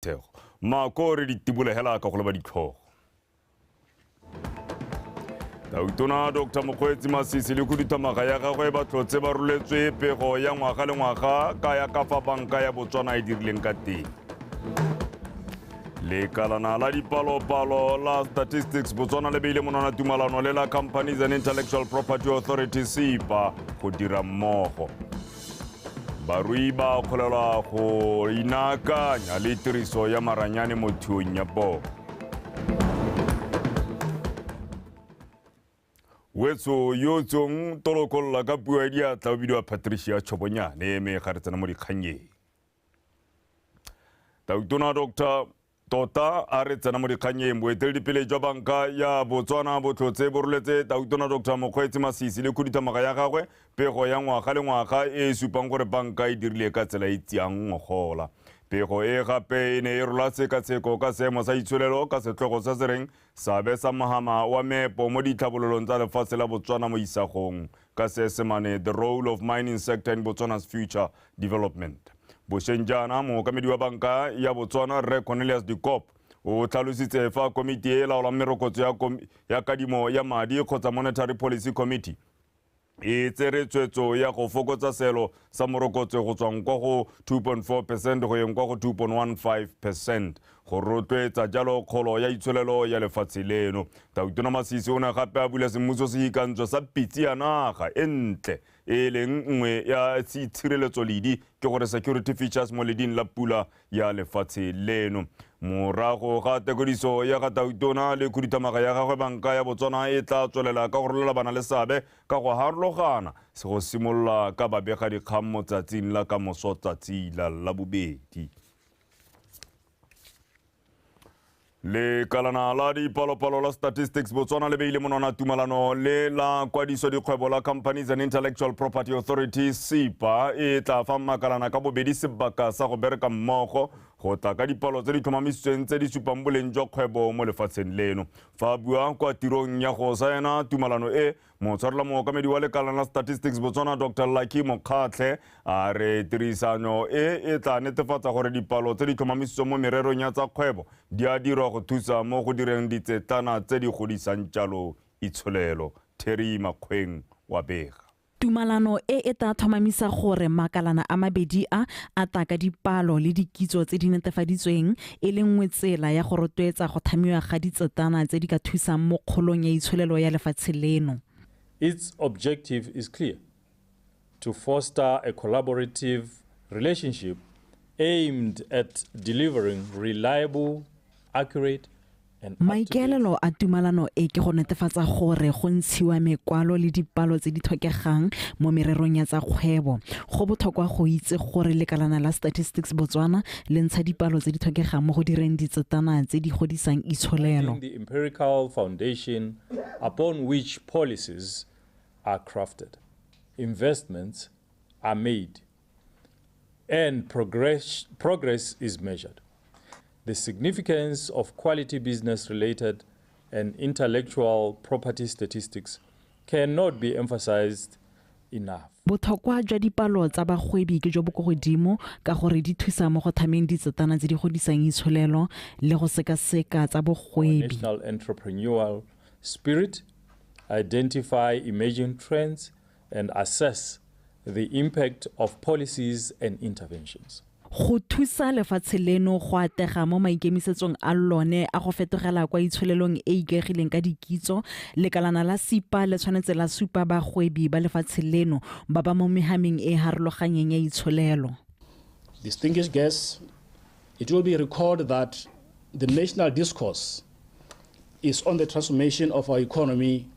Thego mako re di tibolegela ka go leba ditlhogo. Tautona Dr Mokgweetsi Masisi le khuduthamaga ya gagwe ba tlhotse ba roletswe pego ya ngwaga le ngwaga ka ya ka fa banka ya Botswana e dirileng ka teng. Lekalana la dipalopalo la Statistics Botswana le beile monwana tumalano le la Companies and Intellectual Property Authority SIPA go dira mmogo. Barui ba kgolelwa go inaakanya le tiriso ya maranyane mo thuong ya poo. Wetso yo tsong tolokolola ka puo ya diatla o bidiwa Patricia Chobonyane, mme ga re tsena mo dikgannyeng. Tautona Dr Tota a re tsena mo dikgannyeng. Boeteledipele jwa banka ya Botswana bo tlhotse bo roletse Tautona Dr Mokgweetsi Masisi le khuduthamaga ya gagwe pego ya ngwaga le ngwaga e e supang gore banka e dirile ka tsela e tsiang ngogola. Pego e gape e ne e rola tshekatsheko ka seemo sa itsholelo ka setlhogo se se reng Seabe sa Mohama wa Meepo mo Ditlhabololong tsa Lefatshe la Botswana mo Isagong, ka Seesemane The Role of Mining Sector in Botswana's Future Development. Bosheng jaana, mookamedi wa banka ya Botswana Rre Cornelius de Koop o tlhalositse fa komiti e e laolang merokotso ya, ya kadimo ya madi kgotsa Monetary Policy Committee e tsere tshwetso ya go fokotsa seelo sa morokotso go tswang kwa go 2.4 percent go yeng kwa go 2.15 percent go rotloetsa jalo kgolo ya itsholelo ya lefatshe leno. Tautona Masisi o ne gape a bula semmuso sehikantswe sa pitse ya naga e ntle e leng nngwe ya tshireletso ledi, ke gore security features, mo leding la pula ya lefatshe leno. Morago ga tekodiso ya ga tautona le khuduthamaga ya gagwe, banka ya Botswana e tla tswelela ka go rolela bana le seabe ka go harologana se go simolola ka babegadikgang mo tsatsing la kamoso, tsatsi la Labobedi. Lekalana la dipalopalo la Statistics Botswana le beile monwana tumalano le la kwadiso dikgwebo la Companies and Intellectual Property Authority SIPA, e tla fa makalana ka bobedi sebaka sa go bereka mmogo go tla ka dipalo tse di tlhomamisitsweng tse di supang boleng jwa kgwebo mo lefatsheng leno. Fa a bua kwa tirong ya go saena tumalano e, motshwarela mookamedi wa lekala la Statistics Botswana Dr Lucky Mokgatlhe a re tirisanyo e e tla netefatsa gore dipalo tse di tlhomamisitsweng mo mererong ya tsa kgwebo di a dirwa go thusa mo go direng ditsetlana tse di godisang jalo itsholelo. Terry Makgweng wa bega. Tumalano e e tla tlhomamisa gore makalana a mabedi a a tla ka dipalo le dikitso tse di netefaditsweng, e le nngwe tsela ya go rotloetsa go tlhamiwa ga ditsetana tse di ka thusang mo kgolong ya itsholelo ya lefatshe leno. Its objective is clear: to foster a collaborative relationship aimed at delivering reliable, accurate, and up-to-date Maikaelelo a tumalano e ke go netefatsa gore go ntshiwa mekwalo le dipalo tse di tlhokegang mo mererong ya tsa kgwebo. Go botlhokwa go itse gore lekalana la Statistics Botswana le ntsha dipalo tse di tlhokegang mo go direng ditsetana tse di godisang itsholelo. The empirical foundation upon which policies are crafted, investments are made, and progress is measured. The significance of quality business-related and intellectual property statistics cannot be emphasized enough. Botlhokwa jwa dipalo tsa bagwebi ke jo bo ko godimo ka gore di thusa mo go tlhameng ditsetana tse di godisang itsholelo le go sekaseka tsa bogwebi. National entrepreneurial spirit, identify emerging trends, and assess the impact of policies and interventions. Go thusa lefatshe leno go atega mo maikemisetsong a lone a go fetogela kwa itsholelong e e ikaegileng ka dikitso, lekalana la SIPA le tshwanetse la supa bagwebi ba lefatshe leno ba ba mo mehameng e e harologanyeng ya itsholelo. Distinguished guests, it will be recalled that the national discourse is on the transformation of our economy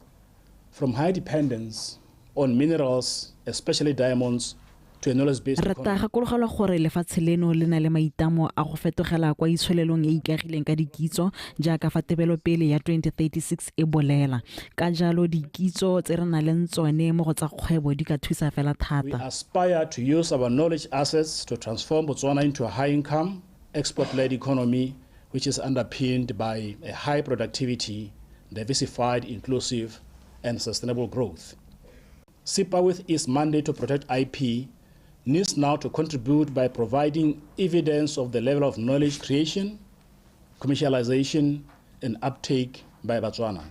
from high dependence on minerals, especially diamonds, to a knowledge-based Re tla economy. gakologelwa gore lefatshe leno le na le maitlamo a go fetogela kwa itsholelong e e ikaegileng ka dikitso jaaka fa tebelopele ya 2036 e bolela. Ka jalo dikitso tse re nang le tsone mo go tsa kgwebo di ka thusa fela We thata. aspire to use our knowledge assets to transform Botswana into a high-income, export-led economy, which is underpinned by a high productivity, diversified, inclusive, and sustainable growth. SIPA, with its mandate to protect IP, needs now to contribute by providing evidence of the level of knowledge creation, commercialization, and uptake by Botswana.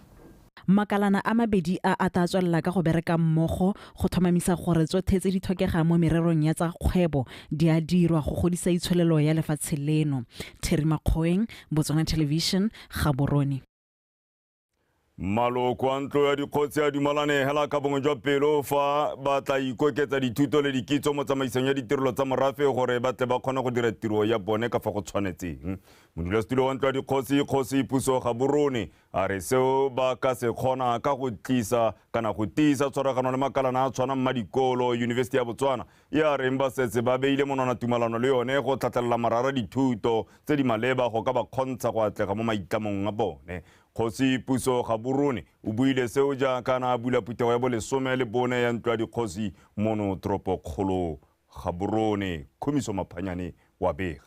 Makalana a mabedi a a tla tswelela ka go bereka mmogo go tlhomamisa gore tsotlhe tse di tlhokegang mo mererong ya tsa kgwebo di a dirwa go godisa itsholelo ya lefatshe leno. Terry Makgoeng, Botswana Television, Gaborone. Maloko a ntlo ya dikgotsi a dumalane hela ka bongwe jwa pelo fa ba tla ikoketsa dithuto le dikitso mo tsamaisong ya ditirelo tsa morafe gore ba tle ba kgone go dira tiro ya bone ka fa go tshwanetseng. Modulasetulo wa ntlo ya dikgosi, Kgosi Puso Gaborone, a re seo ba ka se kgona ka go tlisa kana go tiisa tshwaragano le makalana a tshwanang Mmadikolo, Yunibesithi ya Botswana e a reng ba setse ba beile monwana tumalano le yone go tlhatlhelela marara dithuto tse di maleba go ka ba kgontsha go atlega mo maitlamong a bone. Kgosi Puso Gaborone o buile seo jaaka a bula phuthego ya bolesome le bone ya ntlo ya dikgosi mono toropokgolo Gaborone. Khumiso Maphanyane wa bega.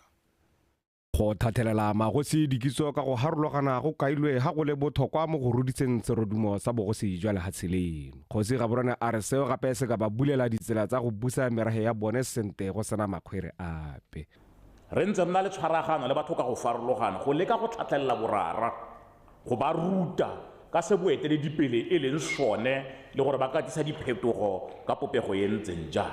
Go thathelela magosi dikitso ka go harologana go kailwe ha go le botlhokwa mo go rudiseng serodumo sa bogosi jwa lehatshe leno. Kgosi Gaborone a re seo gape se ka ba bulela ditsela tsa go busa merahe ya bone sente go sena makgwere ape. Re ntse re na le tshwaragano le batho ka go farologana go leka go tlhatlhelela borara, go ba ruta ka se boeteledipele e leng sone le gore ba ka tlisa diphetogo ka popego e ntseng jang.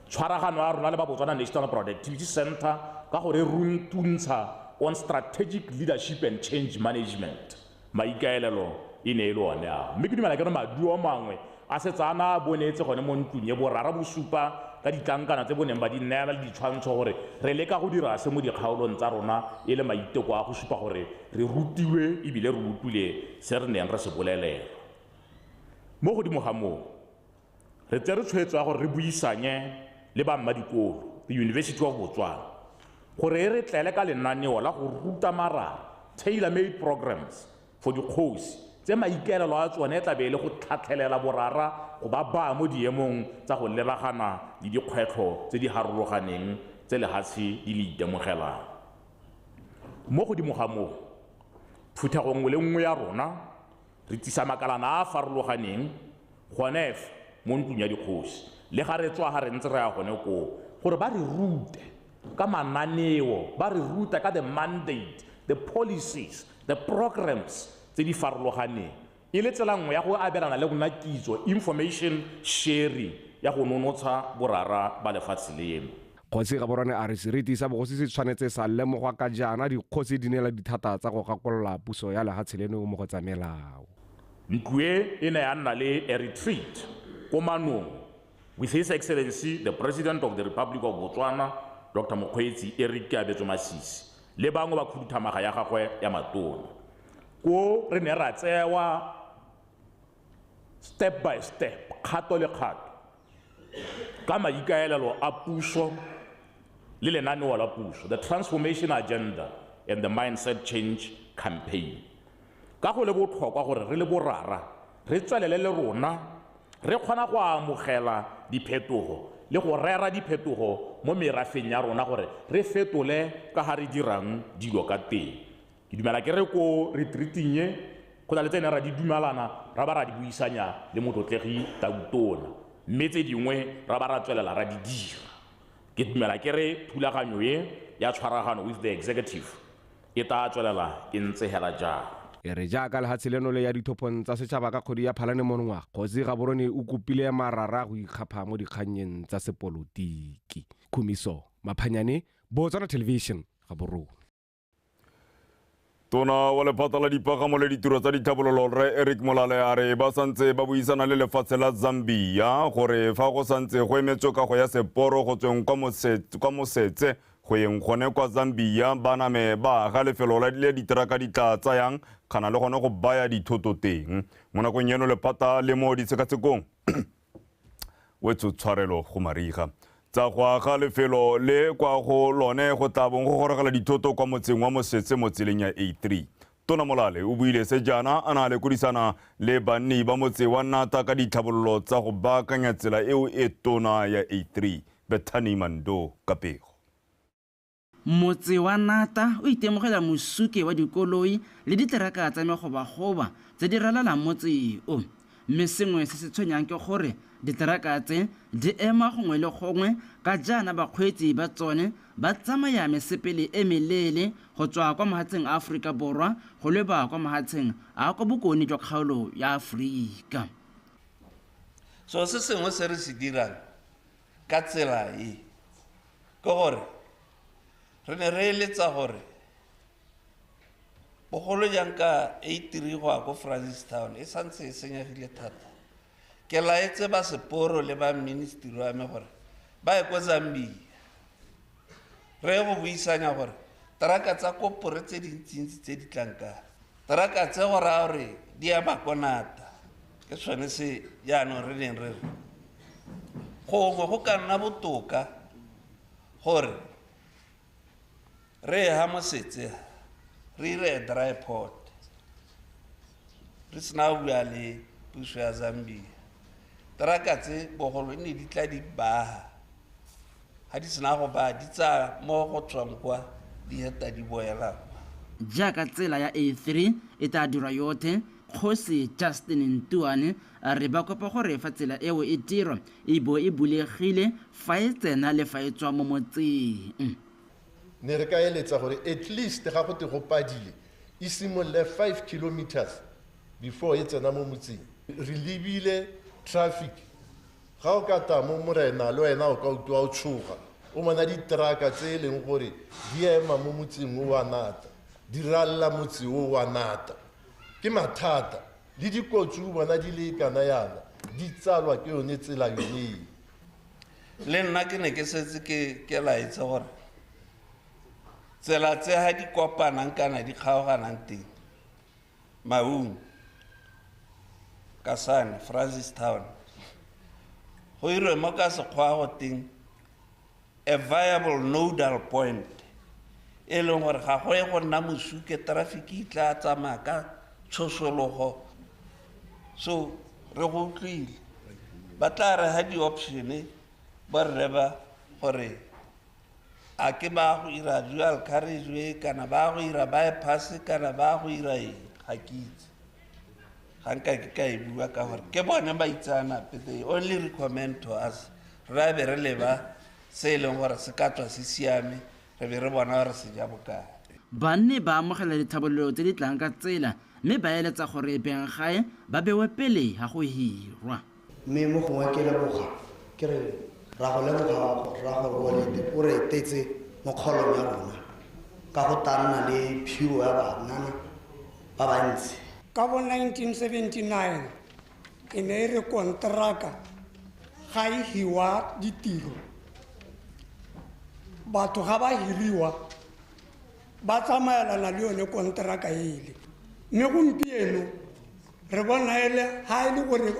Tshwaragano ya rona le ba Botswana National Productivity Center ka gore runtuntsha on strategic leadership and change management, maikaelelo e ne e le one ao. Mme ke dumela ke re maduo mangwe a setse a na a bonetse gone mo ntlong e borara bosupa ka ditlankana tse bo neng ba di neela le ditshwantsho gore re leka go dira se mo dikgaolong tsa rona e le maiteko a go supa gore re rutilwe ebile re utlwile se re neng re se bolelela. Mo godimo ga moo, re tsere tshwetso ya gore re buisanye le ba mmadikolo, the University of Botswana, gore e re tlele ka lenaneo la go ruta marara, tailor-made programs for dikgosi tse maikaelelo a tsone e tla be e le go tlhatlhelela borara go ba baya mo diemong tsa go lebagana le dikgwetlho tse di harologaneng tse lehatshe di le itemogelang. Mo godimo ga moo, phuthego nngwe le nngwe ya rona re tsisa makalana a a farologaneng gone mo ntlong ya dikgosi le ga re tswa ga re ntse re ya gone koo gore ba re rute ka mananeo, ba re ruta ka the mandate, the policies, the programs tse di farologaneng e le tsela nngwe ya go abelana le rona kitso, information sharing ya go nonotsha borara ba lefatshe leno. Kgosi Gaborone a re seriti sa bogosi se tshwanetse sa lemogwa ka jaana dikgosi di neela dithata tsa go gakolola puso ya lehatshe leno mo go tsa melao. Ntlo e e ne ya nna le a retreat ko Manong with His Excellency the President of the Republic of Botswana, Dr. Mokgweetsi Eric Keabetswe Masisi, le bangwe ba khuduthamaga ya gagwe ya matona. Ko re ne ra tsewa step by step, kgato le kgato, ka maikaelelo a puso le lenaneo la puso, the transformation agenda and the mindset change campaign. Ka go le botlhokwa gore re le borara re tswelele le rona re kgona go amogela diphetogo le go rera diphetogo mo merafeng ya rona gore re fetole ka ga re dirang dilo ka teng. Ke dumela ke re ko retreating e go na le tse ne ra di dumalana ra ba ra di buisanya le motlotlegi Tautona, mme tse dingwe ra ba ra tswelela ra di dira. Ke dumela ke re thulaganyo e ya tshwaragano with the executive e tla tswelela e ntse hela jang. E re jaaka lehatshe leno le ya dithophong tsa setšhaba ka kgwedi ya Phalane monongwaga, Kgosi Gaborone o kopile marara go ikgapha mo dikgannyeng tsa sepolotiki. Khumiso Maphanyane, Botswana Television, Gaborone. Tona wa lephata la dipagamo le ditiro tsa ditlhabololo Rre Eric Molale a re ba santse ba buisana le lefatshe la Zambia gore fa go santse go emetswe kago ya seporo go tsweng kwa Mosetse go yeng gone kwa Zambia ba name ba aga lefelo la le diteraka di tla tsayang kgana le gone go baya dithoto teng. Mo nakong eno lephata le mo ditshekatshekong wetso tshwarelo go mariga tsa go aga lefelo le kwa go lone go tla bong go gorogela dithoto kwa motseng wa Mosetse mo tseleng ya A3. Tona Molale o buile se jaana a na lekodisana le banni ba motse wa Nata ka ditlhabololo tsa go baakanya tsela eo e tona ya A3. Bethany Mando ka pego. Motse wa Nata o itemogela mosuke wa dikoloi le diteraka tsa megobagoba tse di ralalang motse o. Mme sengwe se se tshwenyang ke gore diteraka tse di ema gongwe le gongwe ka jaana bakgweetsi ba tsone ba tsamaya mesepele e meleele go tswa kwa mahatsheng a Aforika Borwa go leba kwa mahatsheng a kwa bokone jwa kgaolo ya Aforika. So se sengwe se re se dirang ka tsela e ke gore re ne re eletsa gore bogolo jang ka A3 go ya ko Francistown e santse e senyegile thata. Ke laetse ba seporo le ba ministry wa me gore ba ye ko Zambia re ye go buisanya gore teraka tsa kopore tse dintsintsi tse di tlang ka teraka tse go raya gore di ema ko Nata. Ke sone se jaanong re neng re re gongwe go ka nna botoka gore re e hamosetse re ire dry port re sena bua le puso ya Zambia. Teraka tse bogolo ne di tla di baga, ga di sena go baa di tsaya mo go tswang kwa di heta di boela. Jaaka tsela ya A3 e tla dirwa yothe, Kgosi Justin Ntuane a re ba kopa gore fa tsela eo e dirwa e bo e bulegile fa e tsena le fa e tswa mo motseng. Ne re ka eletsa gore at least ga go te go padile e simolole 5 kilometers before e tsena mo motseng. Re lebile traffic, ga o ka ta mo morena le wena o ka utlwa o tshoga o bona diteraka tse e leng gore di ema mo motseng o wa Nata, di ralla motse o wa Nata. Ke mathata le dikotsi o bona di le kana yana di tsalwa ke yone tsela yone. Le nna ke ne ke setse ke laetse gore tsela tse ha di kopanang kana di kgaoganang teng, Maung, Kasane, Francistown, go irwe mo ka sekgwa go teng a viable nodal point e leng gore ga go ye go nna mosuke, traffic e tla tsamaya ka tshosologo. So re go utlwile ba tla re ha di-option ba rre ba gore a ke ba go ira dual carriageway kana ba go ira bypass kana ba go ira eng, ga ke itse. Ga nka ke ka e bua ka gore ke bone baitseanape, they only recommend to us. Re be re leba se e leng gore se ka tswa se siame, re be re bona gore se ja bokae. Banni ba amogela dithabololo tse di tlang ka tsela mme ba eletsa gore beng gae ba bewe pele ga go hirwa. Mme mo gongwe ke leboga ke re ra go leboga ra gore o re etetse mo kgaolong ya rona ka go tanna le phiro ya banana ba bantsi. Ka bo 1979 e ne e re konteraka ga e hiwa ditiro, batho ga ba hiriwa ba tsamaelana le yone konteraka ele. Mme gompieno re bona ele ga e le gore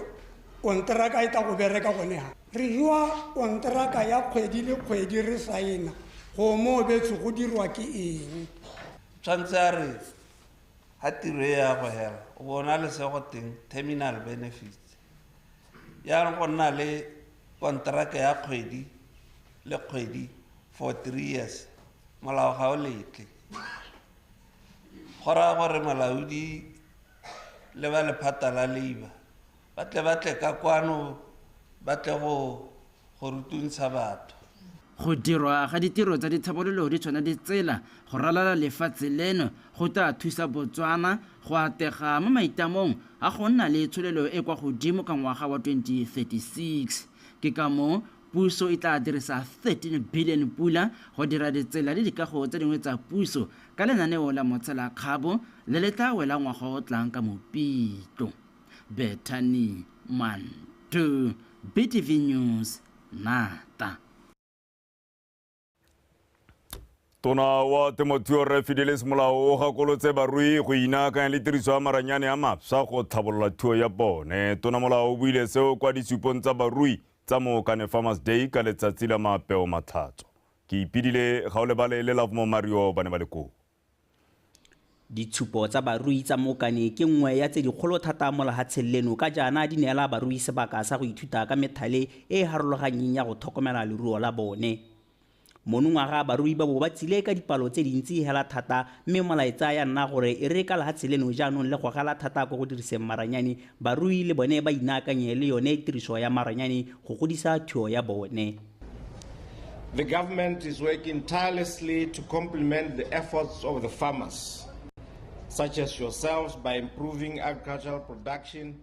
konteraka e tla go bereka gone ha. Re hiwa konteraka ya kgwedi le kgwedi re saena go mo betse go dirwa ke eng. Tshwanetse a re ha tiro e ya go hela o bona le se go teng terminal benefits, yaanong go nna le konteraka ya kgwedi le kgwedi for 3 years, molao ga o letle. Go raya gore molaodi le ba lephata la labour ba tle ka kwano ba tle go rutuntsha batho. Go dirwa ga ditiro tsa dithabololo di tshwana ditsela go ralala lefatshe leno go tla thusa Botswana go atega mo maitamong a go nna le tsholelo e kwa godimo ka ngwaga wa 2036. Ke ka moo puso e tla dirisa 13 billion pula go dira ditsela le dikago tse dingwe tsa puso ka lenaneo la motshelakgabo le le tla wela ngwaga o tlang ka Mopitlo. Bethany Mantu, BTV News, Nata. Tona wa temothuo Rre Fidelis Molao o gakolotse barui go inaakanya le tiriso ya maranyane a mafsa go tlhabolola thuo ya bone. Tona Molao o buile seo kwa disupong tsa barui tsa Mookane Farmers Day ka letsatsi la Mapeo Matlhatso. Ke ipidile Gaolebale le Lovemore Mario ba ne ba le koo. Ditshupo tsa barui tsa Mookane ke nngwe ya tse dikgolo thata mo lefatsheng leno ka jaana di neela barui sebaka sa go ithuta ka methale e e harologanyeng ya go tlhokomela leruo la bone. Monongwaga barui ba bo ba tsile ka dipalo tse dintsi hela thata, mme molaetsa ya nna gore e re ka lehatshe leno jaanong le gogela thata ko go diriseng maranyane, barui le bone ba inaakanye le yone tiriso ya maranyane go godisa thuo ya bone. The government is working tirelessly to complement the efforts of the farmers, such as yourselves, by improving agricultural production.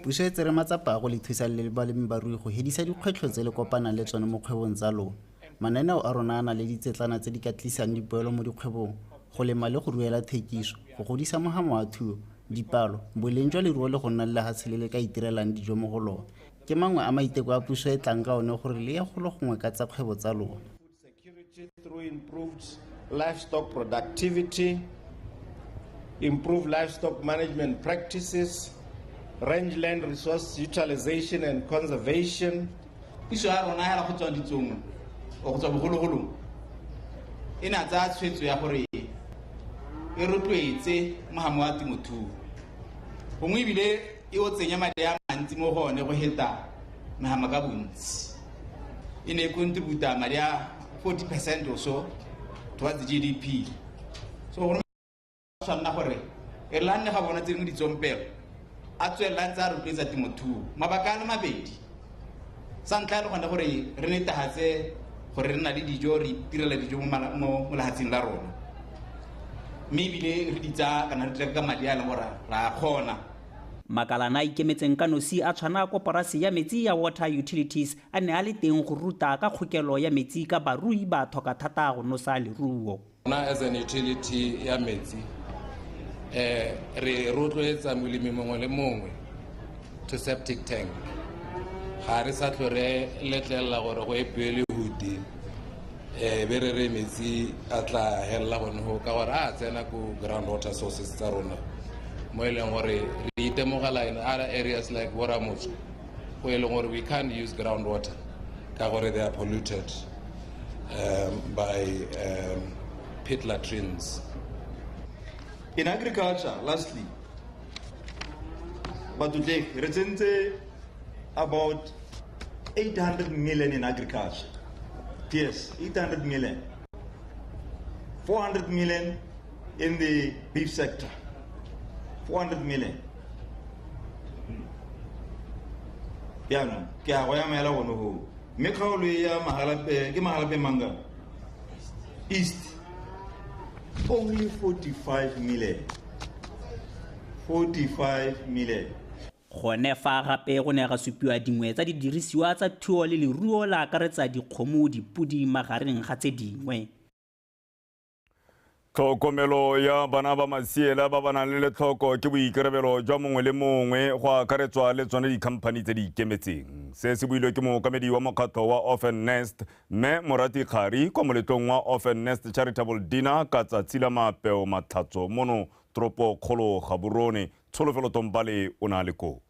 Puso e tsere matsapa a go le thusa le balemi barui go hedisa dikgwetlho tse le kopanang le tsone mo kgwebong tsa lona. Mananeo a rona a na le ditsetlana tse di ka tlisang dipoelo mo dikgwebong, go lema le go ruela thekiso, go godisa mohamo wa thuo, dipalo, boleng jwa leruo le go nna le lehatshe le le ka itirelang dijo mo go lona. Ke mangwe a maiteko a puso e tlang ka one gore le ye golo gongwe ka tsa kgwebo tsa lona. Through improved livestock productivity, improved livestock management practices, rangeland resource utilization and conservation. Puso ya rona hela go tswa ditsong o go tswa bogologolong e ne a tsaya tshwetso ya gore e rotloetse mohamo wa temothuo, gongwe ebile e o tsenya madi a mantsi mo go one go heta mehama ka bontsi. E ne e contributa madi a 40% or so towards the GDP. So go tshwanna gore e re la nne ga bona tse dingwe ditsompelo a tswelela ntse a rotloetsa temothuo. Mabaka a le mabedi, sa ntlha e le gone gore re netefatse gore re na le dijo, re itirela dijo mo lehatsheng la rona, mme ebile re di tsaya kana re di reka ka madi a e leng gore ra a kgona. Makalana a ikemetseng ka nosi a tshwana koporasi ya metsi ya Water Utilities a ne a le teng go ruta ka kgokelo ya metsi ka barui ba tlhoka thata go nosa leruo. Rona as an utility ya metsi, re rotloetsa molemi mongwe le mongwe to septic tank. Ga re sa tlho re letlelela gore go epiwe lehuti, be re re metsi a tla helela gone go, ka gore a tsena ko ground water sources tsa rona, mo e leng gore re itemogela in other areas like Boramotso, go e leng gore we can't use ground water ka gore they are polluted by pit latrines. In agriculture, lastly, Batutlegi, re tsentse about 800 million in agriculture. Yes, 800 million. 400 million in the beef sector. 400 million. Jaanong, ke a go emela gone hoo. Mme kgaolo e ya Mahalapye, ke Mahalapye Manga? East. Only 45 million. 45 million. Gone fa gape go ne ga supiwa dingwe tsa didirisiwa tsa thuo le leruo la akaretsa dikgomo, dipodi magareng ga tse dingwe. Tlhokomelo ya bana ba masiela ba ba nang le letlhoko ke boikarabelo jwa mongwe le mongwe, go akaretswa le tsone dikhamphani tse di ikemetseng. Se se builwe ke mookamedi wa mokgatlho wa Orphan Nest, mme Morati Kgari, kwa moletlong wa Orphan Nest Charitable Dinner ka tsatsi la Mapeo Matlhatso mono toropokgolo Gaborone. Tsholofelo Tombale o na le koo.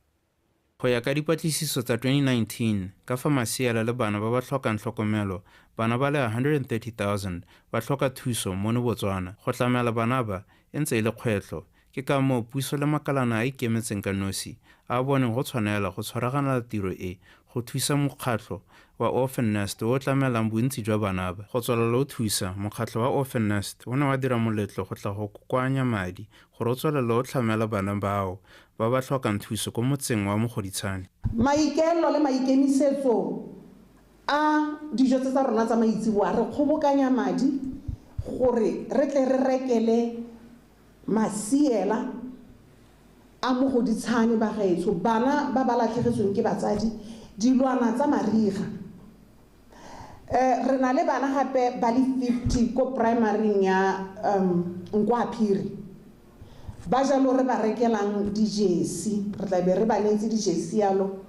Go ya ka dipatlisiso tsa 2019, ka fa masiela le bana ba ba tlhokang tlhokomelo, bana ba le 130,000 ba tlhoka thuso mono Botswana. Go tlamela bana ba e ntse e le kgwetlho. Ke ka moo puso le makalana a ikemetseng ka nosi a boneng go tshwanela go tshwaraganela tiro e go thusa mokgatlho wa Orphan Nest o tlamelang bontsi jwa bana ba. Go tswelela o thusa, mokgatlho wa Orphan Nest o ne wa dira moletlo go tla go kokoanya madi gore o tswelele o tlamela bana bao ba ba tlhokang thuso ko motseng wa Mogoditshane. Maikaelelo le maikemisetso a dijo tse tsa rona tsa maitseboa, re kgobokanya madi gore re tle re rekele masiela a Mogoditshane ba gaetsho, bana ba ba latlhegetsweng ke batsadi, dilwana tsa mariga. Re na le bana gape ba le 50 ko primary ya Nkwaphiri. Ba jalo re ba rekelang di-jersey, re tla be re ba neetse di-jersey yalo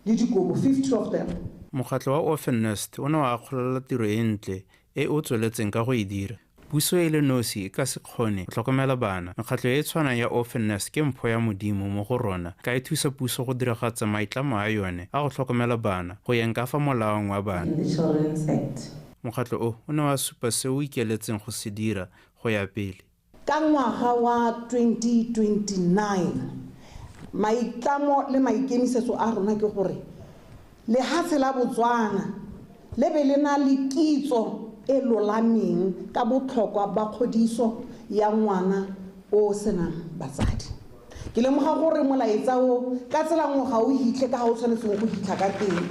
le dikobo, 50 of them. Mokgatlho wa Orphan Nest o ne wa akgolela tiro e ntle e o tsweletseng ka go e dira. Puso e le nosi e ka se kgone go tlhokomela bana. Mekgatlho e e tshwanang ya Orphan Nest ke mpho ya Modimo mo go rona, ka e thusa puso go diragatsa maitlamo a yone a go tlhokomela bana go yeng ka fa molaong wa bana. In the Children's Act. Mokgatlho o o ne wa supa se o ikeletseng go se dira go ya pele. Ka ngwaga wa 2029, maitlamo le maikemisetso a rona ke gore lehatshe la Botswana le be le na le kitso e lolameng ka botlhokwa ba kgodiso ya ngwana o senang batsadi. Ke lemoga gore molaetsa o ka tsela nngwe ga o hitlhe ka ga o tshwanetseng go hitlha ka teng.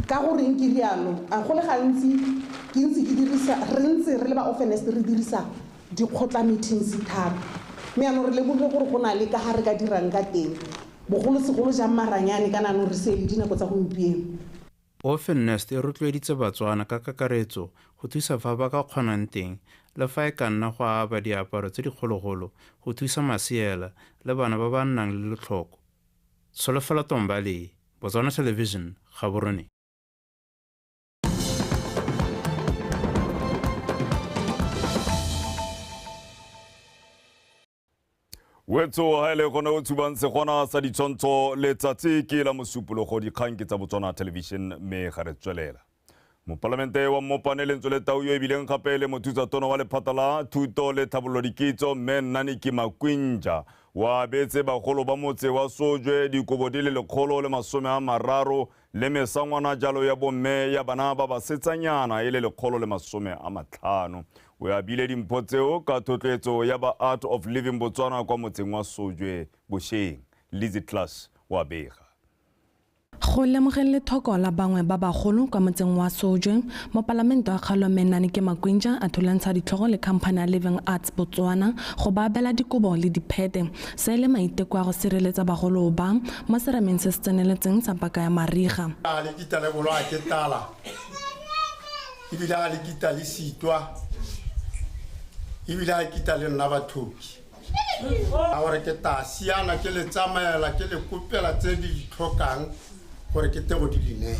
Ka goreng ke rialo, a go le gantsi ke ntse ke dirisa, re ntse re le ba Orphan Nest re dirisa dikgotla meetings thata. Mme jaanong re lemogile gore go na le ka ga re ka dirang ka teng, bogolosegolo jang maranyane kana anong re se le dinako tsa gompieno. Orphan Nest e rotloeditse Batswana ka kakaretso go thusa fa ba ka kgonang teng le fa e ka nna go aba diaparo tse dikgologolo go thusa masiela le bana ba ba nnang le letlhoko. Solofela Tombale, Botswana Television, Gaborone. Wetso ha ele gone o tshubang segona sa ditshwantsho letsatsi ke la mosupologo dikgang ke tsa Botswana Television mme ga re tswelela. Mopalamente wa Mmopane Lentswe le Tau yo ebileng gape le mothusa tona wa lephata la thuto le tlhabololo dikitso mme Nnaniki Makwinja wa abetse bagolo ba motse wa Sojwe dikobo di le 130 le mesangwana jalo ya bomme ya bana ba basetsanyana e le 150. O abile dimpho tseo ka thotloetso ya ba Art of Living Botswana kwa motseng wa Sojwe bosheng. Lizzy Class wa bega. Go lemogeng lethoko la bangwe ba bagolo kwa motseng wa Sojwe, mopalamente wa kgaolo mme Nnaniki Makwinja a thulantsha ditlhogo le khamphane ya Living Arts Botswana go ba abela dikobo le diphete. Se le maiteko a go sireletsa bagolo ba mo serameng se se tseneletseng sa paka ya mariga. A le kita le boloa ke tala, ebile a le kita le sitwa, ebile a kita le nna bathoki. A gore ke ta siana ke le tsamaela ke le kopela tse di tlhokang gore ke te go di di neela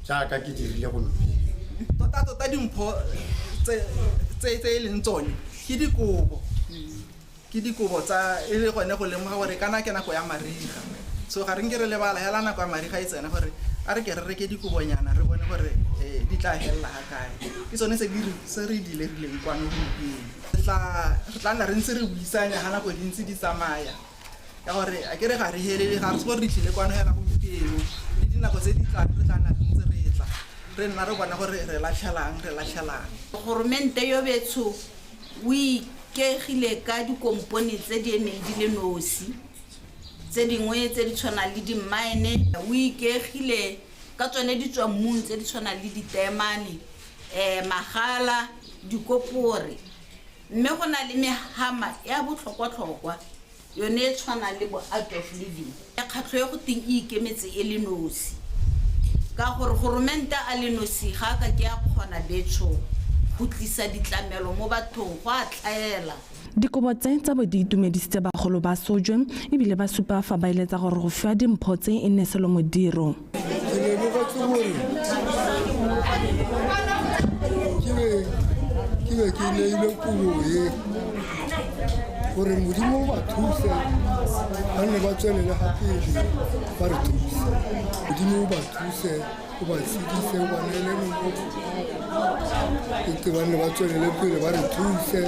jaaka ke dirile gompieno. Tota dimpho tse e leng tsone ke dikobo, ke dikobo tsa e le gone go lemoga gore kana ke nako ya mariga. So ga re nke re lebala hela nako ya mariga e tsena gore a re ke re reke dikobonyana re bone gore di tla hella ha kae. Ke tsone se re di lerileng kwano gompieno. Re tla nna re ntse re buisanya ga nako di ntse di tsamaya, ka gore a ke re ga re helele, ga re se gore re tlile kwano hela gompieno, le dinako tse di tlang re tla nna re ntse re tla re nna re bona gore re latlhelang. Goromente yo betsho o ikegile ka dikompone tse di emeng di le nosi, tse dingwe tse di tshwanang le di-mine, o ikegile ka tsone di tswa mmung tse di tshwanang le diteemane, magala, dikopore. Mme go na le mehama ya botlhokwa-tlhokwa yone e tshwanang le bo Art of Living. Mekgatlho e go teng e ikemetse e le nosi, ka gore goromente a le nosi ga a ka ke a kgona betsho go tlisa ditlamelo mo bathong, go a tlhaela. Dikobo tse tsa bo di itumedisitse bagolo ba Sojwe ebile ba supa fa ba eletsa gore go fiwa dimpho tse e nne selo modiro. Ke lebogetse gore ke be ke neile kobo e gore Modimo ba thuse, ba nne ba tswelele ga pele ba re thuse. Modimo ba thuse, o ba tshedise, o ba neele nonofo, ete ba nne ba tswelele pele ba re thuse.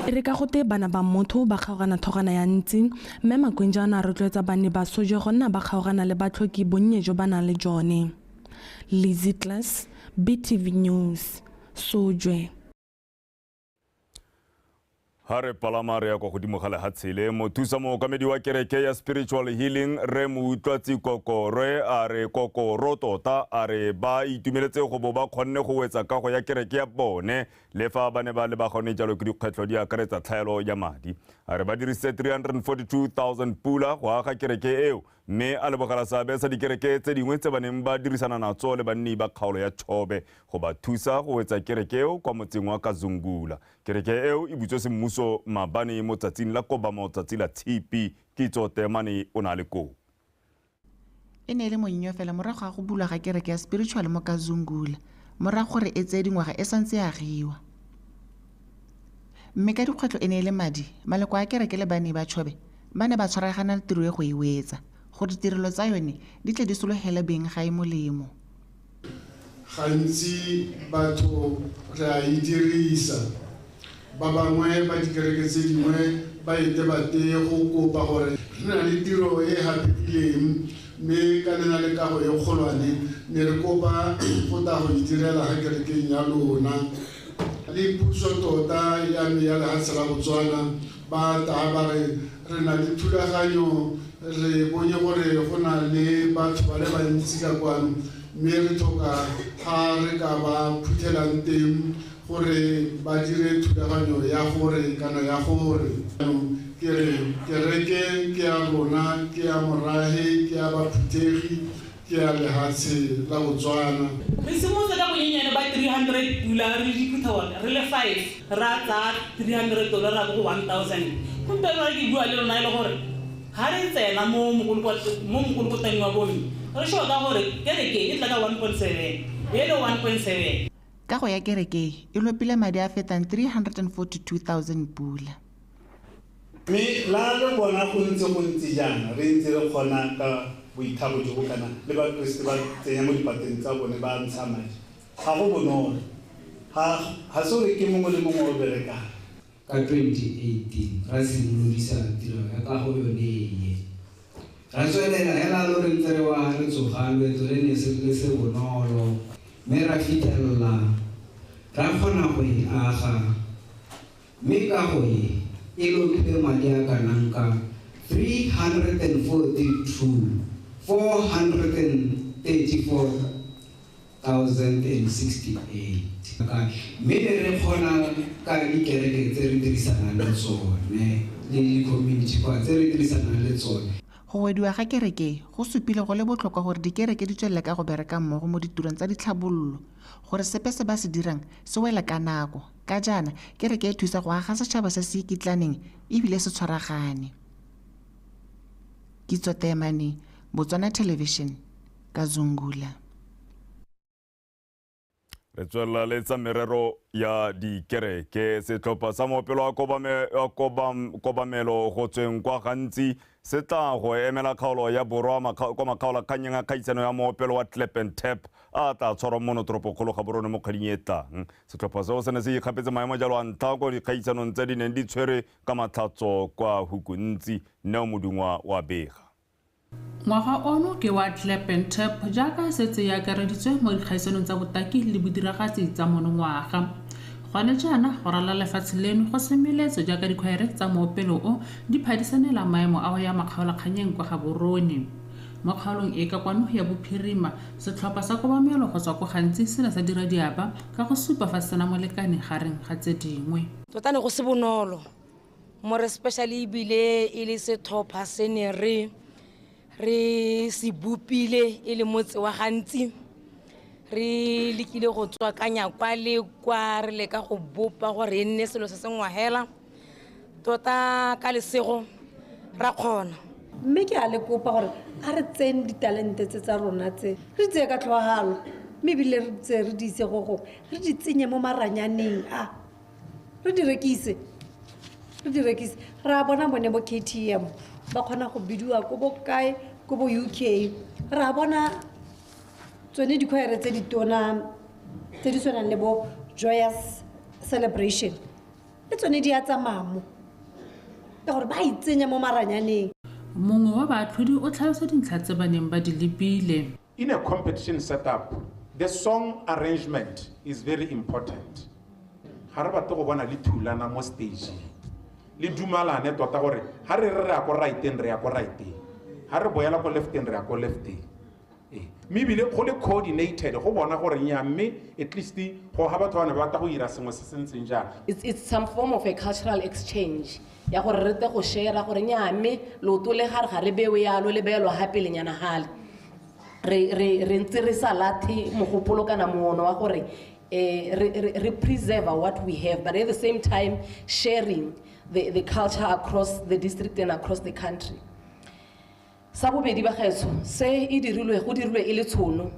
E re ka gote bana ba motho ba kgaogana thogana ya ntsi, mme Makwinja a rotloetsa banni ba Sojwe go nna ba kgaogana le batlhoki bonnye jo ba nang le jone. Lizzy Class, BTV News, Sojwe. Ha re palama re ya kwa godimo ga lehatshe le, mothusa mookamedi wa kereke ya Spiritual Healing re Moutlwatsi Kokorwe a re kokoro tota a re ba itumeletse go bo ba kgonne go wetsa kago ya kereke ya bone le fa ba ne ba lebagane jalo ke dikgwetlho di akaretsa tlhaelo ya madi. A re ba dirisitse 342,000 pula go aga kereke eo, mme a lebogela seabe sa dikereke tse dingwe tse ba neng ba dirisana natso le banni ba kgaolo ya Chobe go ba thusa go wetsa kereke eo kwa motseng wa Kazungula. Kereke eo e butswe semmuso maabane mo tsatsing la kobamo tsatsi la Tshipi. Kitso Temane o na le koo. E ne e le monnyo fela morago ga go bulwa ga kereke ya Spiritual mo Kazungula, morago gore e tseye dingwaga e santse e agiwa. Mme ka dikgwetlho e ne e le madi, maloko a kereke le banni ba Chobe ba ne ba tshwaragana le tiro e go e wetsa gore ditirelo tsa yone di tle di sologele beng gae molemo. Gantsi batho re a e dirisa. Ba bangwe ba dikereke tse dingwe ba ete bate go kopa gore re na le tiro e haphegileng mme ka lena le kago e kgolwane ne re kopa go tla go itirela ga kerekeng ya lona. Le puso tota ya me ya lehatshe la Botswana ba tla ba re re na le thulaganyo, re bonye gore go na le batho ba le bantsi ka kwano mme re tlhoka ga re ka ba phuthelang teng gore ba dire thulaganyo ya gore kana ya gore. Ke re kereke ke ya rona, ke ya morahe, ke ya baphuthegi, ke ya lehatshe la Botswana. Re simolotse ka bonyenyane ba 300 pula re diphutha re le 5 ra tsaya $300 ra go 1000. Gompieno re ke bua le lona e le gore ga re tsena mo mokolokoteng wa bomme re sure ka gore kereke e tla ka 1.7 e le 1.7. Kago ya kereke e lopile madi a fetang 342,000 pula. Mme la le bona go ntse jaana re ntse re kgona ka boithabo jo bo kana le Bakreste ba tsenya mo dipateng tsa bone ba ntsha madi. Ga go bonolo, ga se gore ke mongwe le mongwe o berekang. Ka 2018 ra simolodisa tiro ya kago yone e. Ra tswelela hela lo re ntse re wa re tsoga loeto le ne se le se bonolo mme ra fitlhelela ra kgona go e aga mme kago e e lopile madi a kanang ka 342,434,068. Mme ne re kgona ka dikereke tse re dirisanang le tsone le di-community choir tse re dirisanang le tsone. Go wediwa ga kereke go supile go le botlhokwa gore dikereke di tswelele ka go bereka mmogo mo ditirong tsa ditlhabololo gore sepe se ba se dirang se wela ka nako. Ka jaana kereke e thusa go aga setšhaba se se ikitlaneng ebile se tshwaragane. Kitso Temane, Botswana Television, Kazungula. Re tswelela le tsa merero ya dikereke. Setlhopha sa moopelo wa kobamelo go tsweng kwa Gantsi se tla go emela kgaolo ya borwa kwa makgaolakganyeng a kgaisano ya moopelo wa Clap and Tap a tla tshwarwang mono toropokgolo Gaborone mo kgweding e tlang. Setlhopha seo se ne se ikgapetse maemo jalo a ntlha kwa dikgaisanong tse di neng di tshwere ka matlhatso kwa Hukuntsi. Neo Modungwa wa bega. Ngwaga ono ke wa Clap and Tap jaaka e setse e akareditswe mo dikgaisanong tsa botaki le bodiragatsi tsa monongwaga. Gone jaana go ralala lefatshe leno go semeletswe jaaka dikhwaere tsa moopelo o di phadisanela maemo a go ya makgaolakganyeng kwa Gaborone. Mo kgaolong e ka kwano ya bophirima, setlhopha sa kobamelo go tswa ko Gantsi se ne sa dira diaba ka go supa fa sena molekane gareng ga tse dingwe. Tota ne go se bonolo, more especially ebile e le setlhopha se ne re se bopile e le motse wa Gantsi. Re lekile go tswakanya kwa le kwa, re leka go bopa gore e nne selo se sengwe hela. Tota ka lesego ra kgona. Mme ke a le kopa gore a re tsene ditalente tse tsa rona tse re tseye ka tlhoahalo, mme ebile re tseye re di ise go gongwe, re di tsenye mo maranyaneng a re di rekise. Re a bona bone bo KTM ba kgona go bidiwa ko bo kae, ko bo UK. Re a bona tsone dikhwaere tse ditona tse di tshwanang le bo Joyous Celebration le tsone di a tsamaya mo ka gore ba itsenya mo maranyaneng. Mongwe wa baatlhodi o tlhalosa dintlha tse ba neng ba di lebile. In a competition setup, the song arrangement is very important. Ga re batle go bona le thulana mo stage. Le dumalane tota gore ga re re ya ko righteng re ya ko righteng, ga re boela ko lefteng re ya ko lefteng. Mme ebile go le coordinated go bona gore nya mme at least go ga batho ba ne ba batla go ira sengwe se se ntseng jang. It's some form of a cultural exchange ya gore re te go share gore nya mme leoto le gare ga re bewe yalo le beelwa gape lenyana gale. Re ntse re sa lathe mogopolo kana moono wa gore re preserve what we have, but at the same time sharing the culture across the district and across the country. Sa bobedi ba gaetsho se e dirilwe go dirilwe e le tshono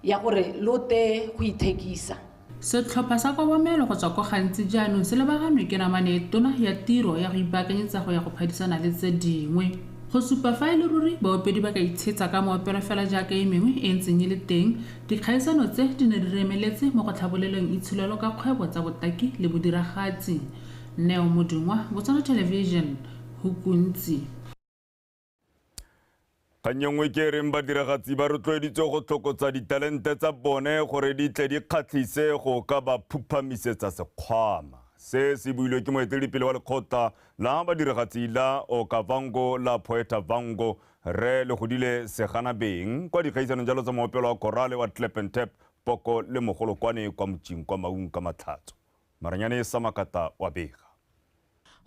ya gore lote go ithekisa. Setlhopha sa kobamelo go tswa ko Gantsi jaanong se lebaganwe ke namane e tona ya tiro ya go ipaakanyetsa go ya go phadisana le tse dingwe. Go supa fa e le ruri baopedi ba ka itshetsa ka moopelo fela jaaka e mengwe e ntseng e le teng, dikgaisano tse di ne di remeletse mo go tlhaboleleng itsholelo ka kgwebo tsa botaki le bodiragatsi. Neo Modungwa, Botswana Television, Hukuntsi. Kgang e nngwe ke e reng badiragatsi ba rotloeditswe go tlhokotsa ditalente tsa bone gore di tle di kgatlhise go ka ba phuphamisetsa sekgwama. Se se builwe ke moeteledipele wa lekgotla la badiragatsi la Okavango la Poeta Vango, Rre Legodile Seganabeng, kwa dikgaisanong jalo tsa moopelo wa korale wa Clap and Tap, Poko le Mogolokwane kwa Motsing kwa Maung ka Matlhatso. Maranyane Samakata wa bega.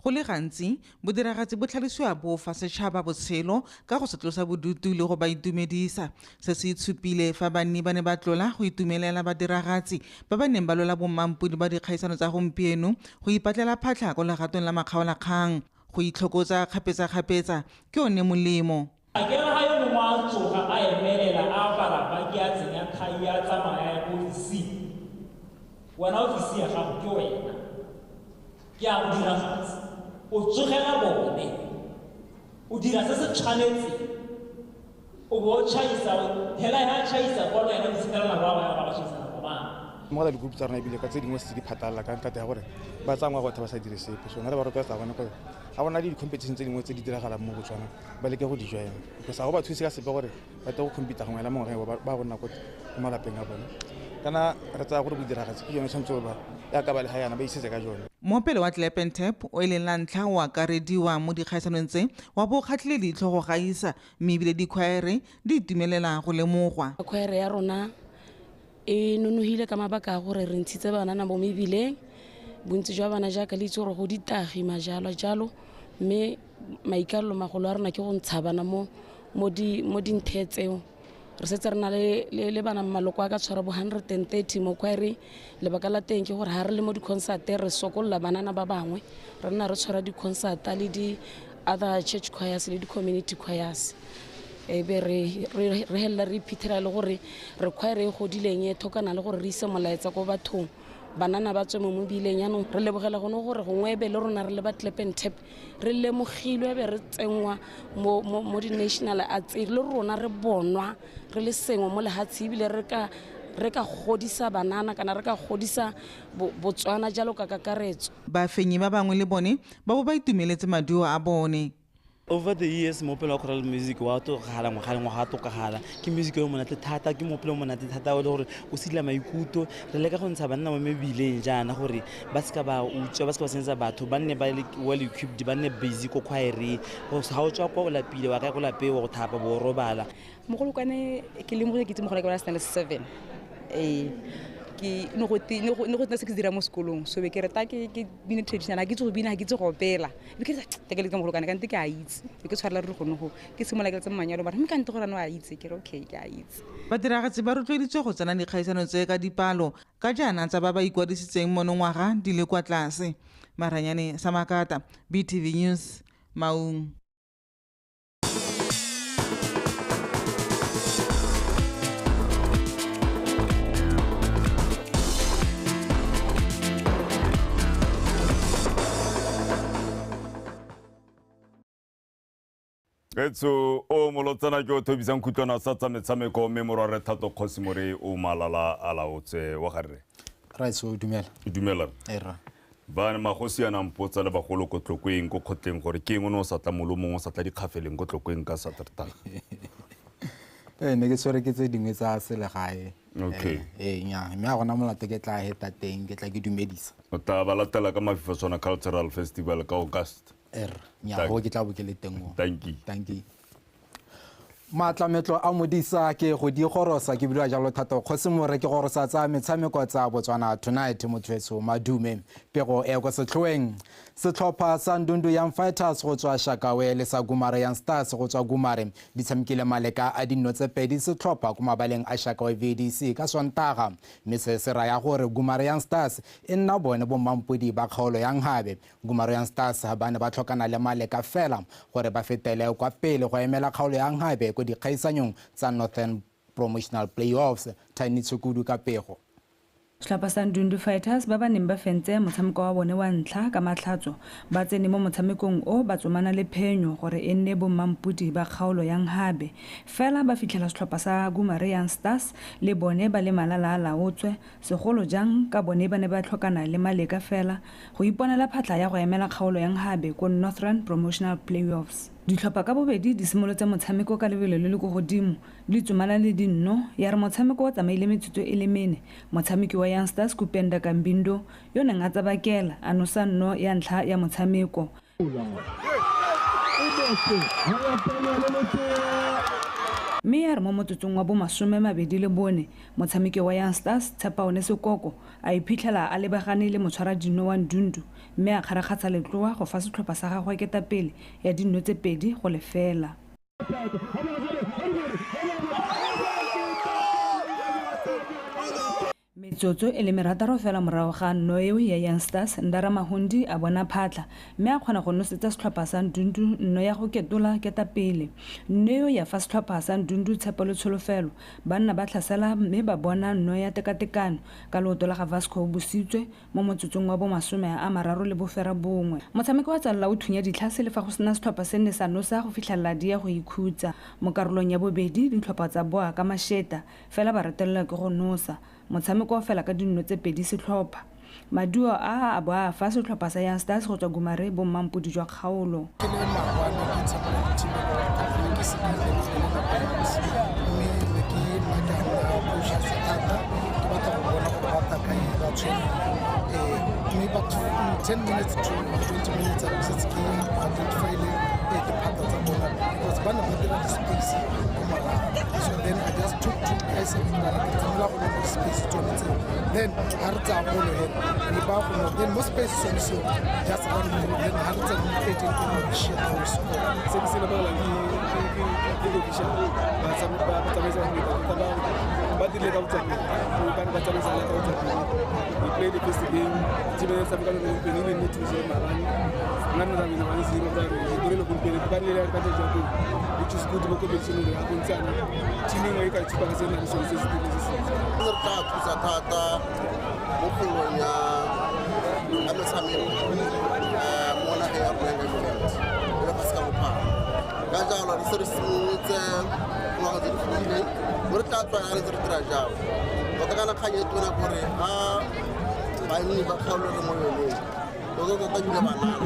Go le gantsi, bodiragatsi bo tlhalosiwa bo fa setšhaba botshelo ka go se tlosa bodutu le go ba itumedisa. Se se itshupile fa banni ba ne ba tlola go itumelela badiragatsi ba ba neng ba lwela bommampodi ba dikgaisano tsa gompieno go ipatlela phatlha ko legatong la makgaolakgang. Go itlhokotsa kgapetsakgapetsa ke one molemo. A ke re ga yo mongwe a tsoga a emelela a apara baki a tsenya thai a tsamaya a ya ko ofising, wena ofisi ya gago ke wena, ke a go diragatsa, o tsogela bone, o dira se se tshwanetseng, o bo o tšhaisa, hela ya tšhaisa kwano ena o itshepela nako ya ba ba tšhaisa nako mang. Mo go di-group tsa rona ebile ka tse dingwe setse di phatalala ka ntata ya gore ba tsaya ngwaga batho ba sa dire sepe. So nna re ba rotloetsa bone gore ga bona le di-competition tse dingwe tse di diragalang mo Botswana ba leke go di joina, because ga go ba thuse ka sepe gore ba tle go compete gongwe la mo ngwageng ba go nna ko malapeng a bone. Kana re tsaya gore bodiragatsi ke jone tshwanetse gore ba yaka ba le ga yana ba isetse ka jone. Moopelo wa Clap and Tap o e leng la ntlha o akarediwa mo dikgaisanong tse wa bo o kgatlhile leitlho go gaisa, mme ebile dikhwaere di itumelela go lemogwa. Khwaere ya rona e nonogile ka mabaka a gore re ntshitse banana mo mebileng, bontsi jwa bana jaaka le itse gore go ditagi majalwa jalo, mme maikalelo magolo a rona ke go ntsha bana mo dinthe tseo. Re setse re na le bana maloko a ka tshwara bo 130 mo khwaereng. Lebaka la teng ke gore ha re le mo di-concert re sokolola banana ba bangwe, re nna re tshwara di-concert le di other church choirs le di-community choirs. E be re helela re iphitlhela le gore re khwaere e godileng e thokana le gore re ise molaetsa ko bathong, banana ba tswe mo mobileng. Jaanong re lebogela gone gore gongwe ebe le rona re le ba Clap and Tap re lemogilwe ebe re tsenngwa mo di-national arts, le rona re bonwa re le sengwe mo lehatshe, ebile re ka godisa banana kana re ka godisa Botswana jalo ka kakaretso. Bafenyi ba bangwe le bone ba bo ba itumeletse maduo a bone. Over the years, moopelo wa choral music wa tokagala ngwaga le ngwaga wa tokagala. Ke music e monate thata, ke moopelo o monate thata o le gore o sidila maikutlo. Re leka go ntsha banna mo mebileng jaana gore ba seka ba utswa, ba seka ba senyetsa batho, ba nne ba le well equipped, ba nne busy ko choireng. Ga o tswa kwa o lapile, wa ka ko lapeng wa go thapa, bo o robala. Mogolokwane ke lemogile ke itse mogolokwane wa standard 7. Ke ne go tsena se ke se dira mo sekolong, so be ke reta ke bine traditional, ha ke itse go bina, ha ke itse go opela. Be ke re, ta ke le ka mogolokwane, kante ke a itse. Be ke tshwarela ruri gone go, ke simolola ke tsa manyalo, mara mme kante gore ano a itse, ke re okay, ke a itse. Badiragatsi ba rotloeditswe go tsena dikgaisano tse ka dipalo, ka jaana tsa ba ba ikwadisitseng monongwaga di le kwa tlase. Maranyane Samakata, BTV News, Maung. Etso o molotsana ke o thobisang khutlwana sa tsa metshameko mme morwa re Thato Kgosi More o malala a laotse wa ga rre. Raitso dumela. Dumela. Era. Ba magosi a nang potsa le bagolo ko Tlokweng ko kgotleng gore ke eng o ne o sa tla molomong o sa tla dikgafeleng ko Tlokweng ka Saterdag. Ne ke tshwere ke tse dingwe tsa selegae. Okay. Nya, mme a gona molato ke tla heta teng, ke tla ke dumedisa. O tla ba latela ka Mafifatswana Cultural Festival ka August. Nya, go ke tla bo ke le teng o. Thank you. Thank you. Maatlametlo a modisa ke go di gorosa ke bidiwa jalo Thato Kgosi More ke gorosa tsa metshameko tsa Botswana Tonight motshwetso madume. Pego e ko setlhoeng. Setlhopha sa Ndundu Young Fighters go tswa Shakawe le sa Gumare Young Stars go tswa Gumare di tshamekile maleka a dinno tse pedi setlhopha ko mabaleng a Shakawe VDC ka Sontaga, mme se se raya gore Gumare Young Stars e nna bone bommampodi ba kgaolo ya Nhabe. Gumare Young Stars ba ne ba tlhokana le maleka fela gore ba fetele kwa pele go emela kgaolo ya Nhabe ko dikgaisanyong tsa Northern Promotional Playoffs. Tiny Tshukudu ka pego. Setlhopha sa Ndundu Fighters ba ba neng ba fentse motshameko wa bone wa ntlha ka matlhatso ba tsene mo motshamekong o ba tsomana le phenyo gore e nne bommampodi ba kgaolo ya Nhabe. Fela ba fitlhela setlhopha sa Gumare Young Stars le bone ba le malala a laotswe, segolo jang ka bone ba ne ba tlhokana le maleka fela go iponela phatlha ya go emela kgaolo ya Nhabe ko Northern Promotional Playoffs. Ditlhopha ka bobedi di simolotse motshameko ka lebelo le le ko godimo di tsomana le dinno, ya re motshameko o tsamaile metsotso e le mene, motshameki wa Young Stars Kupenda Kambindo yo neng a tsabakela a nosa nno ya ntlha ya motshameko. Mme ya re mo motsotsong wa bo 24, motshameki wa Young Stars Tshepaone Sekoko a iphitlhela a lebagane le motshwaradino wa Ndundu mme a kgarakgatsha letloa go fa setlhopha sa gagwe ketapele ya dinno tse 2-0. Metsotso e le 6 fela morago ga nno eo ya Young Stars, Ndara Mahundi a bona phatlha mme a kgona go nosetsa setlhopha sa Ndundu nno ya go ketola ketapele. Nno eo ya fa setlhopha sa Ndundu tshepo le tsholofelo, banna ba tlhasela mme ba bona nno ya tekatekano ka leoto la ga Vasco Bositswe mo motsotsong wa bo 39. Motshameko wa tswalela o thunya ditlhase le fa go sena setlhopha se ne sa nosa go fitlhelela di ya go ikhutsa. Mo karolong ya bobedi ditlhopha tsa boa ka masheta fela ba retelelwa ke go nosa. Motshameko o fela ka dinno tse 2 setlhopha. Maduo a a bo a fa setlhopha sa Young Stars go tswa Gumare bommampodi jwa kgaolo. Ke le maabane ke tshameka le team e ke se ke le mme ne ke nna ka nna cautious thata, ke batla go bona gore ba tla kae ba tshwere, mme but 10 minutes to 20 minutes a setse ke identify-ile diphatha tsa bona because ba ne ba dira di-space ko morago. So then I just took two guys and ke tsamela go bona di-space tsone tseo, then ha re tsaya bolo he re ba go mo, then mo space sone seo just run through, then ha re tsena mo 18 ke mo shit how we score. Se ke se lebelela ke official ba tsamaisa ba dirile ka botswapele, ba ne ba tsamaisa ka botswapele. We played the first game, team e tshameka le gompieno e ne 2-0 maabane, nna nna ra wina 1-0 ka re dirile gompieno ba rile advantage ya teng, which is good mo competition gore ga go ntse yana team e nngwe e ka tshupa ka se na le sone se se dirile se sentle. Re tla thusa thata mo kgolong ya metshameko mo nageng ya rona ya Nyameland le lefatshe ka bophara. Ka jalo re se re simolotse ngwaga tse di fetileng, mo re tla tswela re ntse re dira jalo. Tota kana kgang e tona gore ga banni ba kgaolo re mo yoneng, tota tota ebile banana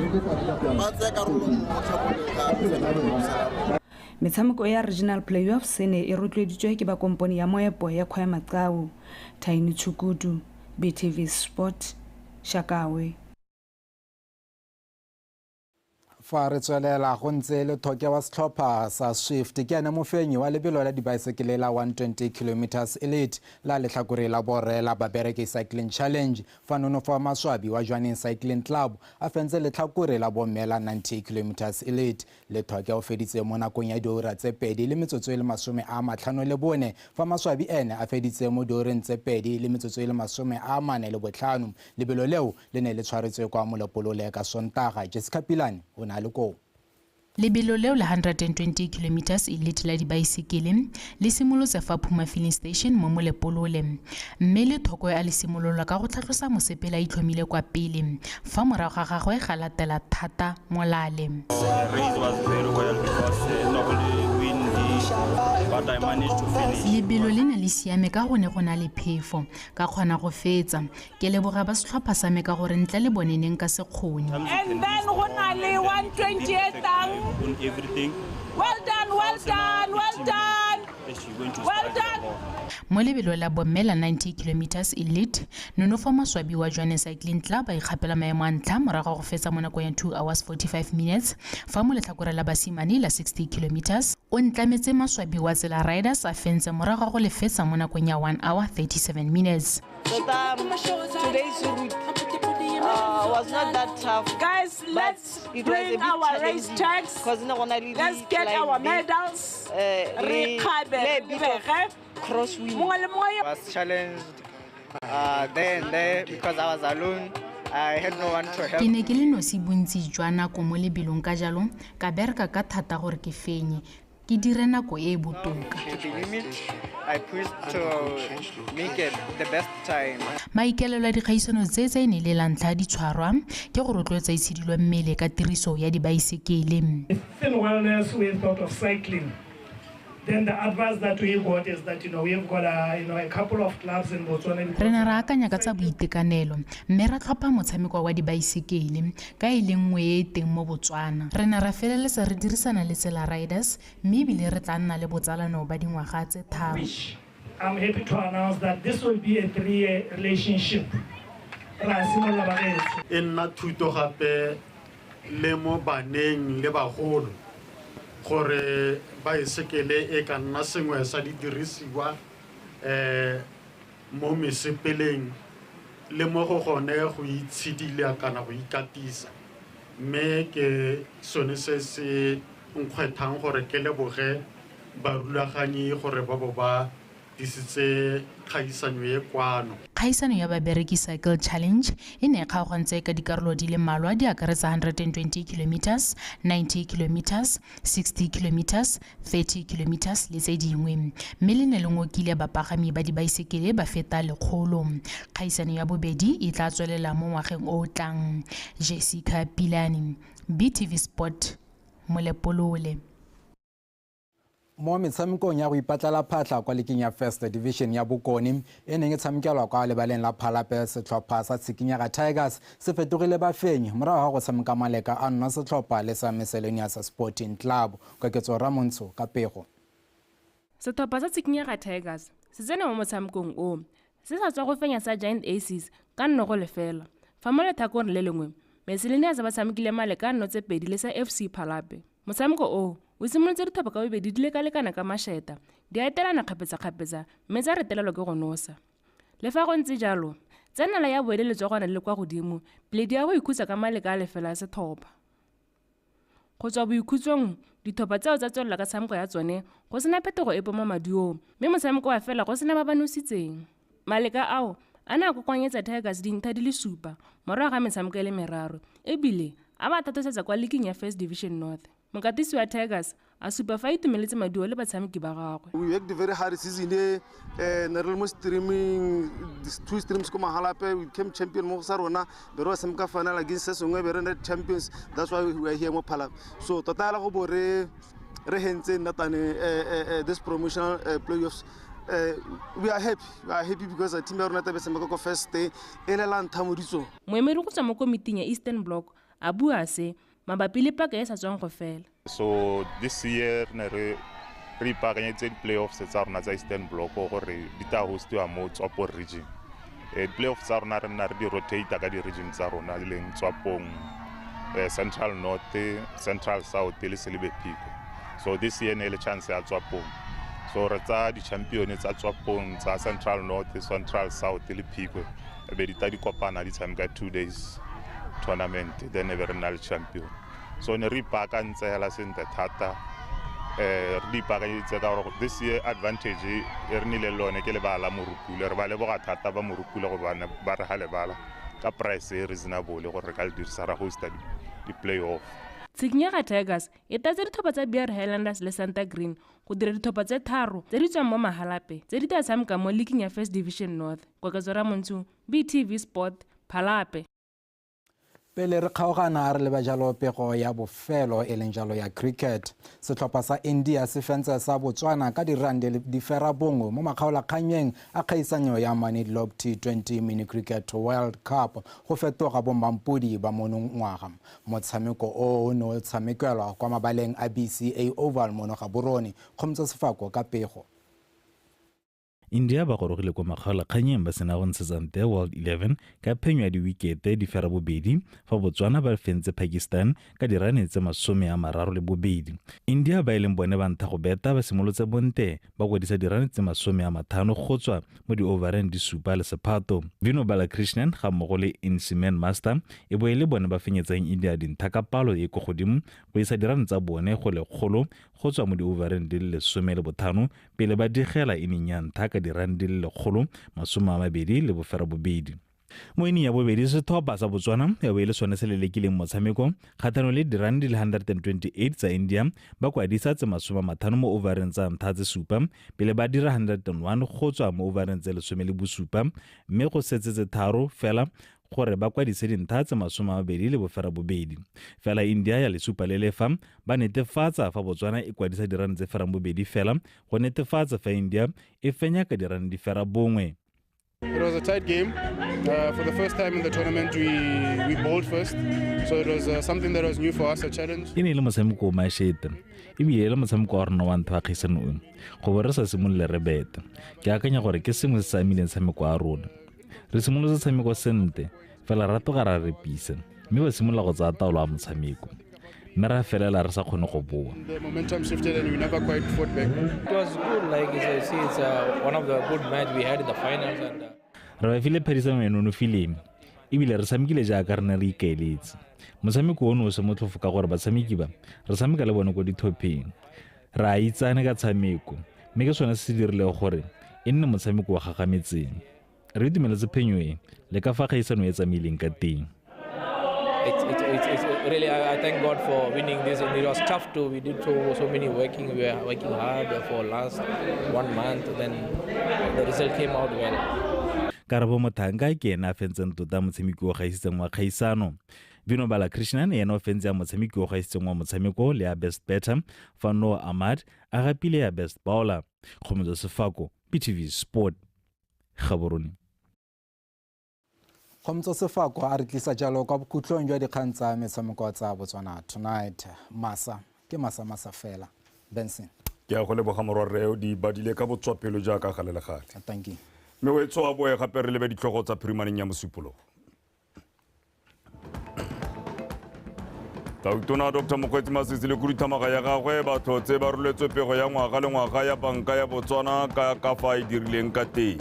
ba tsaya karolo mo tlhabololong ga metshameko mo rona. Metshameko ya Regional Playoffs e ne e rotloeditswe ke ba kompone ya moepo ya Khoemacau. Tiny Tshukudu, BTV Sport, Shakawe. Fa re tswelela go ntse le thoke wa setlhopha sa Swift ke ene mofenyi wa lebelo la dibaesekele la 120 km elite la letlhakore la borre la Babereki Cycling Challenge, fa Nonofo wa Maswabi wa Jwaneng Cycling Club a fentse letlhakore la bomme la 90 km elite. Lethoke o feditse mo nakong ya diura tse 2 le metsotso e le 54, fa Maswabi ene a feditse mo diureng tse 2 le metsotso e le 45. Lebelo leo le ne le tshwaretswe kwa Molepolole ka Sontaga. Jessica Pilane o ne a le koo. Lebelo leo la 120 km elite la dibaesekele le simolotse fa Puma Filling Station mo Molepolole, mme Lethoko a le simolola ka go tlhatlhosa mosepele a itlhomile kwa pele, fa morago ga gagwe ga latela Thata Molale. Lebelo le ne le siame ka go ne go na le phefo, ka kgona go fetsa. Ke leboga ba setlhopha sa me ka gore ntle le bone ne nka se kgone. And then go na le 128. Well done, well done, well done. Well done. Mo lebelo la bomme la 90 km elite, Nonofo Maswabi wa Jwaneng Cycling Club a ikgapela maemo a ntlha morago go fetsa mo nakong ya 2 hours 45 minutes, fa mo letlhakore la basimane la 60 km o ntlametse Maswabi wa Tsela Riders a fentse morago go le fetsa mo nakong ya 1 hour 37 minutes. Today's route was not that tough. Guys, let's bring our race tags. Let's get our medals. Crosswind. I was challenged there and there because I was alone. I had no one to help. Ke ne ke le nosi bontsi jwa nako mo lebelong, ka jalo ka bereka ka thata gore ke fenye. Ke dire nako e e botoka. To the limit, I pushed to make it the best time. Maikaelelo a dikgaisano tse tse e ne e le la ntlha di tshwarwa ke go rotloetsa itshidilo mmele ka tiriso ya dibaesekele. Within wellness, we thought of cycling. Then the advice that we got is that we've got a couple of clubs in Botswana. Re ne ra akanya ka tsa boitekanelo mme ra tlhopha motshameko wa dibaesekele ka e le nngwe e e teng mo Botswana. Re ne ra feleletsa re dirisana le Tsela Riders mme ebile re tla nna le botsalano ba dingwaga tse 3. Which I'm happy to announce that this will be a 3-year relationship. Ra simolola bagaetsho. E nna thuto gape le mo baneng le bagolo gore baesekele e ka nna sengwe sa didirisiwa mo mesepeleng le mo go gone go itshidila kana go ikatisa, mme ke sone se se nkgwethang gore ke leboge barulaganyi gore ba bo ba disitse kgaisanyo e kwano. Kgaisano ya Babereki Cycle Challenge e ne e kgaogantse ka dikarolo di le mmalwa di akaretsa 120 kilometers, 90 kilometers, 60 kilometers, 30 kilometers le tse dingwe, mme le ne le ngokile bapagami ba dibaesekele ba feta 100. Kgaisano ya bobedi e tla tswelela mo ngwageng o o tlang. Jessica Pilane, BTV Sport, Molepolole. Mo metshamekong ya go ipatlela phatlha kwa leking ya First Division ya Bokone e neng e tshamekelwa kwa lebaleng la Phalape, setlhopha sa Tshikinyega Tigers se fetogile bafenyi morago ga go tshameka maleka a nna setlhopha le sa Miscellaneous Sporting Club. Koketso Ramontsho ka pego. Setlhopha sa Tshikinyega Tigers se tsene mo motshamekong o se sa tswa go fenya sa Giant Aces ka 0-0, fa mo letlhakoreng le lengwe Miscellaneous ba tshamekile maleka a 0-2 le sa FC Phalape. Motshameko o o simolotse ditlhopha ka bobedi di lekalekana ka mašeta, di a etelana kgapetsa-kgapetsa mme tsa retelelwa ke go nosa. Le fa go ntse jalo, tsenela ya boele letsogwana le le kwa godimo pele di ya go ikhutsa ka maleka a lefela a setlhopha. Go tswa boikhutsong, ditlhopha tseo tsa tswelela ka tshameko ya tsone go sena phetogo epe mo maduong, mme motshameko wa fela go sena ba ba nositseng. Maleka ao a ne a kokoanyetsa Tigers dintlha di le 7 morago ga metshameko e le 3, ebile a ba thatosetsa kwa leking ya First Division North. Mokatisi wa Tigers a supa fa a itumeletse maduo le batshameki ba gagwe. We worked very hard season e, ne re le mo streaming, 2 streams ko Mahalape, we became champion mo go sa rona, be re ba tshameka final against se sengwe, be re nna champions, that's why we are here mo Phalape. So tota la go bo re hentse nna tane, this promotional playoffs. We are happy. We are happy because the team ya rona tlabe tshameka ko first day e le la ntlha mo ditsong. Moemedi go tswa mo komiting ya Eastern Bloc a bua se mabapi le paka e sa tswang go fela. So this year ne re ipaakanyeditse di-playoffs tsa rona tsa Eastern Bloc gore di tla hostiwa mo Tswapong region. Di-playoffs tsa rona re nna re di rotate ka di-region tsa rona e leng Tswapong, Central North, Central South le Selebi Phikwe. So this year ne le chance ya Tswapong. So re tsa di-champion tsa Tswapong, tsa Central North, Central South le Phikwe, e be di tla di kopana di tshameka 2 days tournament, then e be re nna le champion. So ne re ipaakantse hela sentle thata, re di ipaakanyeditse ka gore this year advantage e re nnile le lone ke lebala la Morupule. Re ba leboga thata ba Morupule gobane ba re ga lebala ka price e reasonable gore re ka le dirisa ra hosta di-playoff. Tshikinyega Tigers e tlatse ditlhopha tsa BR Highlanders le Santa Green go dira ditlhopha tse 3 tse di tswang mo Mahalape tse di tla tshamekang mo leaking ya First Division North. Koketso Ramontsho, BTV Sport, Phalape. Pele re kgaogana re leba jalo pego ya bofelo e leng jalo ya cricket. Setlhopha sa India se fentse sa Botswana ka dirande di 9 mo makgaolakganyeng a kgaisanyo ya Manidlob T20 Mini Cricket World Cup go fetoga bommampodi ba monongwaga. Motshameko o ne o tshamekelwa kwa mabaleng a BCA Oval mono Gaborone. Kgomotso Sefako ka pego. India ba gorogile kwa makgaolakganyeng ba sena go ntshetsa nte World 11 ka phenyo ya diwikete di 8 fa Botswana ba fentse Pakistan ka dirane tse 32. India ba e leng bone ba ntha go beta ba simolotse bonte ba kwadisa dirane tse 50 go tswa mo di-overeng di 7 le sephato. Vino Balakrishnan ga mmogo le Insimen Master e bo e le bone ba fenyetsang India dintha ka palo e ko godimo go isa dirane tsa bone go 100 go tswa mo di-overeng di le 15 pele ba digela inning ya ntha ka dirane di le 129. Mo inning ya bobedi setlhopha sa Botswana ya bo e le sone se lelekileng motshameko kgatlhanong le dirane di le 128 tsa India ba kwadisa tse 50 mo overeng tsa ntlha tse 7 pele ba dira 101 go tswa mo overeng tse 17 mme go setse tse 3 fela gore ba kwadise dintlha tse 28. Fela India ya lesupa le lefa ba netefatsa fa Botswana e kwadisa dirane tse 72 fela go netefatsa fa India e fenya ka dirane di 9. It was a tight game. For the first time in the tournament, we bowled first, so it was something that was new for us, a challenge. E ne e le motshameko o mašete, ebile e le motshameko wa rona wa ntho wa kgaisano o, go bo re sa simolole re beta. Ke akanya gore ke sengwe se se amileng tshameko wa rona. Re simolotse tshameko sentle, fela ra tloga ra repisa, mme ba simolola go tsaya taolo ya motshameko. Mme ra felela re sa kgone go boa. The momentum shifted and we never quite fought back. It was good, like you see, it's one of the good match we had in the finals. And re ba file phadisano e nonofileng, ebile re tshamekile jaaka re ne re ikaeletse. Motshameko ono o se motlhofo ka gore batshameki ba re tshameka le bone ko dithopheng. Re a itsane ka tshameko, mme ke sone se se dirileng gore e nne motshameko wa gagametseng. Re itumeletse phenyo e le ka fa kgaisano e tsamaileng ka teng. It's really, I thank God for winning this, and it was tough too. We did so many working, we were working hard for last 1 month, then the result came out well. Karabo Mothanka ke ena a fentseng tota motshameki o gaisitseng wa kgaisano. Vino Balakrishnan ena o fentse ya motshameki o gaisitseng wa motshameko le ya best batter, fa Noah Ahmad a gapile ya best bowler. Kgomotso Sefako, BTV Sport, Gaborone. Kgomotso Sefako a re tlisa jalo kwa bokhutlong jwa dikgang tsa metshameko tsa Botswana Tonight. Masa ke masa masa fela. Benson. Ke a go leboga morwarre o di badile ka botswapelo jaaka gale le gale. Thank you. Mme o etso a boe gape re lebe ditlhogo tsa phirimaneng ya mosupologo. Tautona Dr. Mokgweetsi Masisi le khuduthamaga ya gagwe ba tlhotse ba roletswe pego ya ngwaga le ngwaga ya banka ya Botswana ka fa e dirileng ka teng.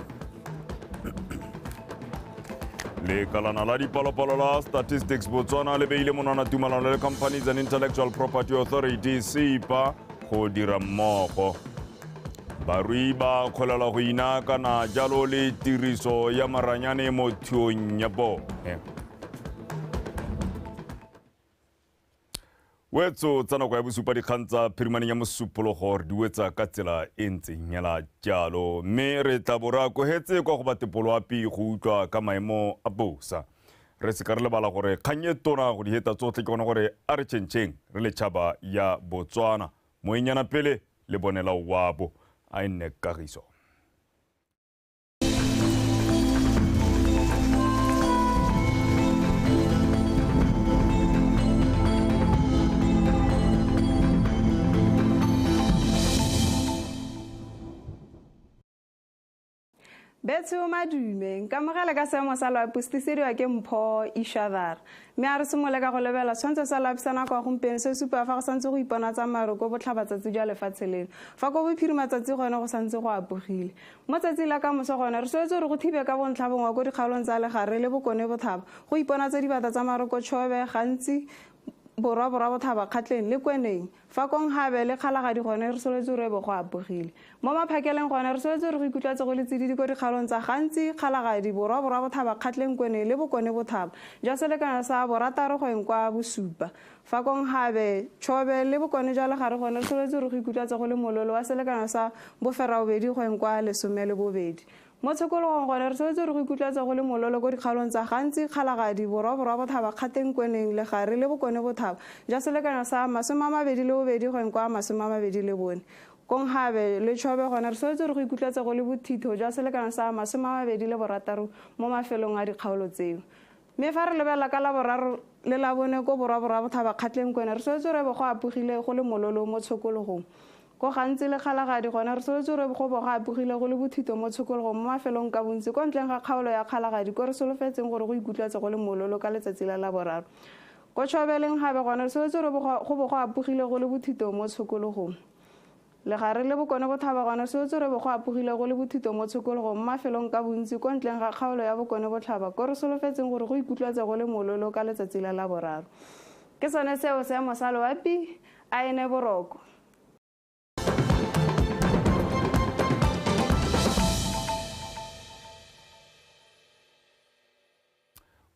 Lekalana la dipalopalo la Statistics Botswana le beile monwana tumalano le Companies and Intellectual Property Authority SIPA go dira mmogo. Barui ba kgolelwa go inaakana jalo le tiriso ya maranyane mo thuong ya bone. Wetso tsa nako ya bosupa dikgang tsa phirimaneng ya mosupologo re di wetsa ka tsela e ntseng hela jalo, mme re tla bo re akogetse kwa go batepoloapi go utlwa ka maemo a bosa. Re se ka re lebala gore kgang e tona go di heta tsotlhe ke gone gore a re tšhentšheng re le tšhaba ya Botswana. Moenyana pele le bonela wabo a e nne kagiso. Betso madume nkamogela ka seemo sa loapi se tlisediwa ke Mpho Ishadar mme a re simole ka go lebela tshwantsho sa loapi sa nako ya gompieno se supa fa go santse go iponatsa maru ko botlhabatsatsi jwa lefatshe leno fa ko bophirimatsatsi gone go santse go apogile mo tsatsing la ka moso gone re soletse gore go thibe ka bontlha bongwe ko dikgaolong tsa legare le bokone bothaba go iponatsa dibata tsa maru ko Chobe gantsi borwa borwa bothaba Kgatleng le Kweneng fa kong habe le Kgalagadi gone re soletse gore bo go apogile mo maphakeleng gone re soletse gore go ikutlwatse go le tsididi ko dikgaolong tsa gantsi Kgalagadi borwa borwa bothaba Kgatleng Kweneng le bokone bothaba jwa selekano sa borataro go eng kwa bosupa fa kong habe Chobe le bokone jwa legare gone re soletse gore go ikutlwatse go le mololo wa selekano sa boferabobedi go eng kwa 12. Mo tshokologong gone re soletse gore go ikutlwatse go le mololo ko dikgaolong tsa gantsi Kgalagadi borwa borwa bothaba Kgatleng Kweneng legare le bokone bothaba jwa selekano sa 22 go eng kwa 24. Kong habe le Chobe gone re soletse gore go ikutlwatse go le bothitho jwa selekano sa 26 mo mafelong a dikgaolo tseo. Mme fa re lebelela ka laboraro le labone ko borwa borwa bothaba Kgatleng Kweneng re soletse gore go apogile go le mololo mo tshokologong. Ko gantsi le Kgalagadi gone re soletse gore go bo go apogile go le bothito mo tshokologong mo mafelong ka bontsi ko ntleng ga kgaolo ya Kgalagadi ko re solofetseng gore go ikutlwatse go le mololo ka letsatsi la laboraro. Ko Chobeleng gape gone re soletse gore go bo go apogile go le bothito mo tshokologong. Legare le bokone bothaba gone re soletse gore go apogile go le bothito mo tshokologong mo mafelong ka bontsi ko ntleng ga kgaolo ya bokone botlhaba ko re solofetseng gore go ikutlwatse go le mololo ka letsatsi la laboraro. Ke sone seo seemo sa loapi a ene boroko.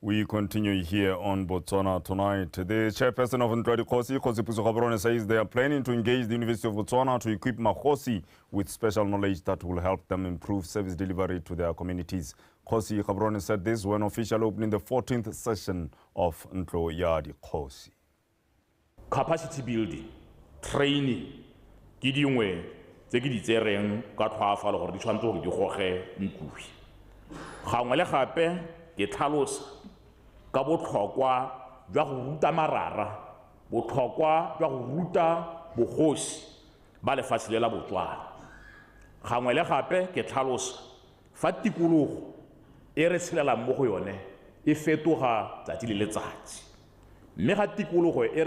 We continue here on Botswana Tonight. The chairperson of Ntlo ya Dikgosi, Kgosi Puso Gaborone, says they are planning to engage the University of Botswana to equip Magosi with special knowledge that will help them improve service delivery to their communities. Kgosi Gaborone said this when officially opening the 14th session of Ntlo ya Dikgosi. Capacity building, training, ke dingwe tse ke di tsereng ka tlhoafalo gore di tshwanetse gore di goge nkuwi. Gangwe le gape ke tlhalosa ka botlhokwa jwa go ruta marara, botlhokwa jwa go ruta bogosi ba lefatshe le la Botswana. Gangwe le gape ke tlhalosa fa tikologo e re tshelelang mo go yone e fetoga tsatsi le letsatsi, mme ga tikologo e re